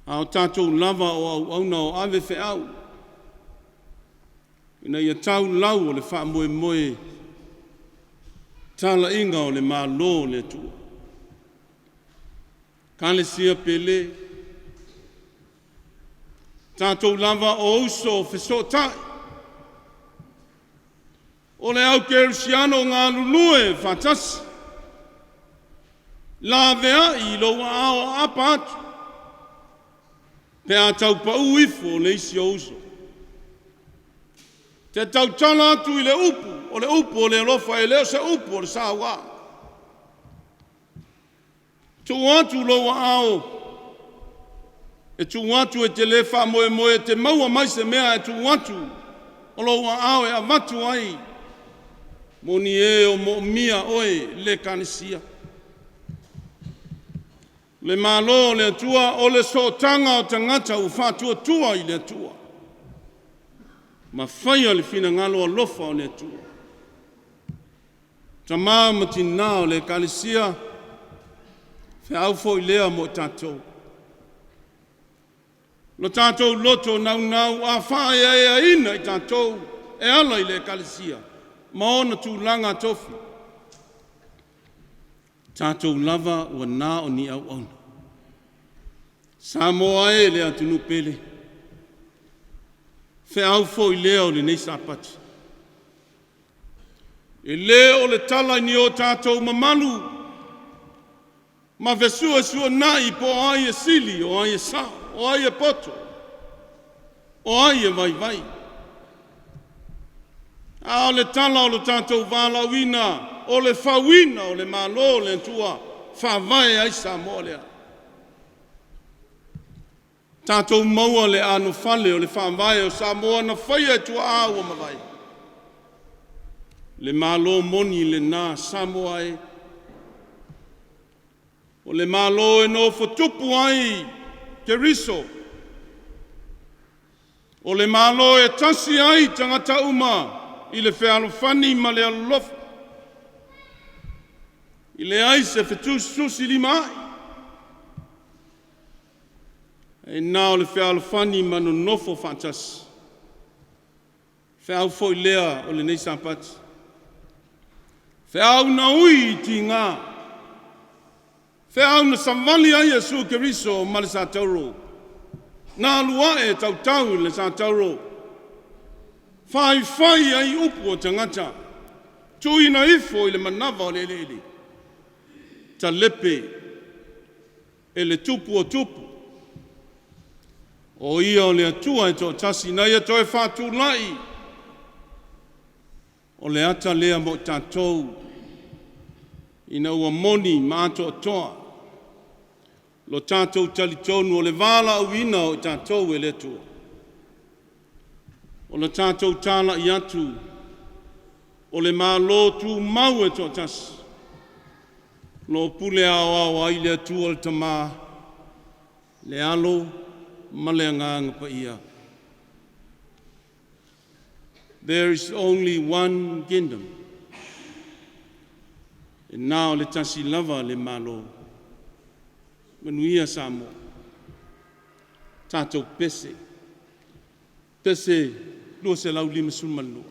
A o tatou lava o auauna o ave feau ina ia tau lau o le faamoemoe, talaiga o le Malo o le Atua. Ekalesia pele, tatou lava o uso fesootai, o le au kerisiano galulue faatasi, laveai i lou aao aapa atu pe a tau pau ifo le isi ou uso. Te tautala atu i le upu, o le upu o le alofa, e le o se upu o le saua. Tuu atu lou aao, e tuu atu e te le faamoemoe e te maua mai se mea, ae tuu atu o lou aao e avatu ai mo ni e o moomia oe le Ekalesia. Le Malo o le Atua o le sootaga o tagata ua faatuatua i le Atua ma faia le finagalo alofa o le Atua. Tama ma tina o le Ekalesia, feau foi lea mo i tatou. Lo tatou loto naunau a faaeaeaina i tatou e ala i le Ekalesia ma ona tulaga tofi, tatou lava ua na o ni auauna. Samoa e le atunuu pele, feau foi lea o lenei Sapati. E le o le tala i ni o tatou mamalu ma fesuesuenai po o ai e sili, o ai e sao, o ai e poto, o ai e vaivai. A o le tala o lo tatou valaauina, o le fauina o le Malo o le Atua, e faavae ai Samoa lea. Tatou maua le anofale o le faavae o Samoa na faia e tuaa ua mavae. Le Malo moni lena Samoa e. O le Malo e nofo tupu ai Keriso, o le Malo e tasi ai tagata uma i le fealofani ma le alolofa, e leai se fetusitusilimai, ae na o le fealofani ma nonofo faatasi. Feau foi lea o lenei Sapati, feau na ui i tiga, feau na savali ai Iesu Keriso ma le Satauro, na alu ae tautau le Satauro, faifai ai upu a tagata, tuuina ifo i le manava o le eleele, talepe e le tupu o tupu, o Ia o le Atua e toatasi, na Ia toe faatulai, o le ata lea mo i tatou, ina ua moni ma atoatoa lo tatou talitonu o le valaauina o i tatou e le Atua, o le tatou talai atu, o le Malo tumau e toatasi, o lo o pule aoao ai le Atua le Tama, le Alo ma le Agaga Paia. There is only one kingdom. E na o le tasi lava le Malo. Manuia Samoa. Tatou pese, pese 252.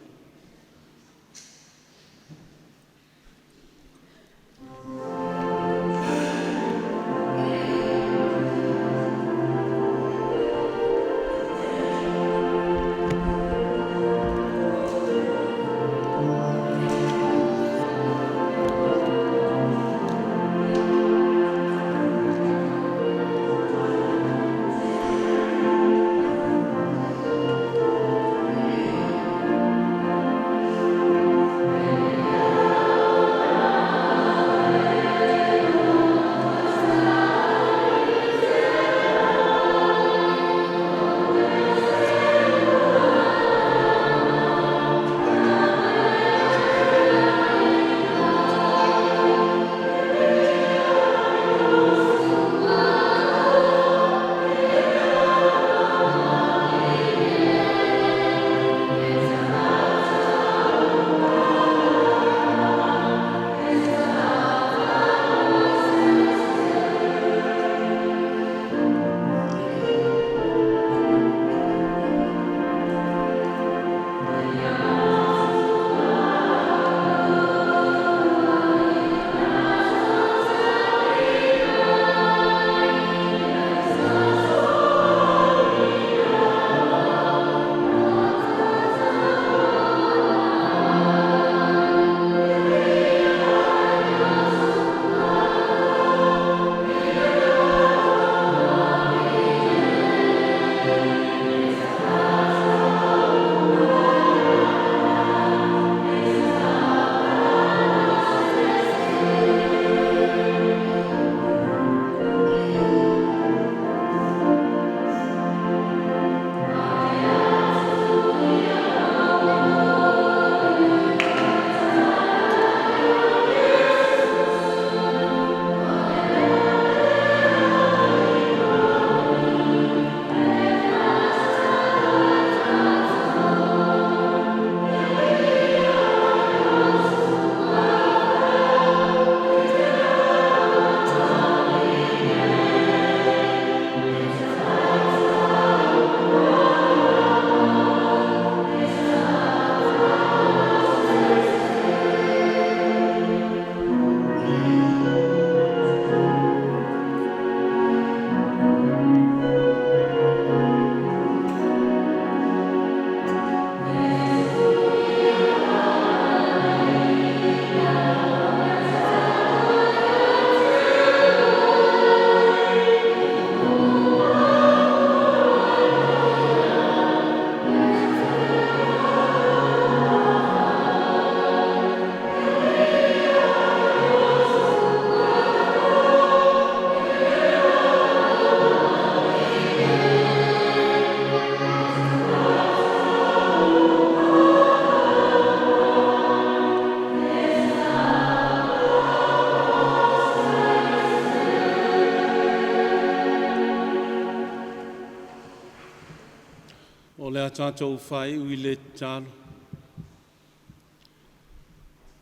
Le a tatou faaiu i le tatalo.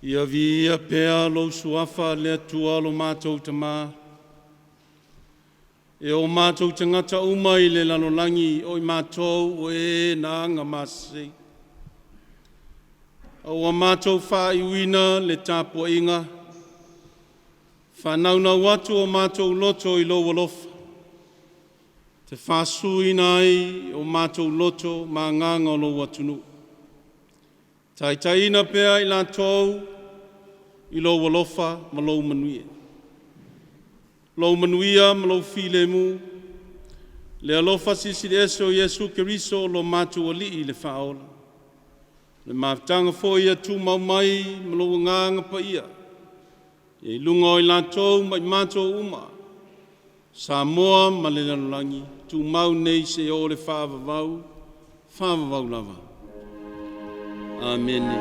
Ia viia pea lou suafa le Atua lo matou Tamā, e o matou tagata uma i le lalolagi o i matou o e na agamasei. A ua matou faaiuina le tapuaiga, faanaunau atu o matou loto i lou alofa, te faasuina ai o matou loto ma agaga o lou atunuu. Taitaiina pea i latou i lou alofa ma lou manuia. Lou manuia ma lou filemu, le alofa silisili ese o Iesu Keriso lo matou Alii le Faaola, le mafutaga foi ia tumau mai ma lou Agaga Paia, i luga o i latou ma i matou uma, Samoa ma le lalolagi, tumau nei seia oo i le faavavau, faavavau lava. Amene.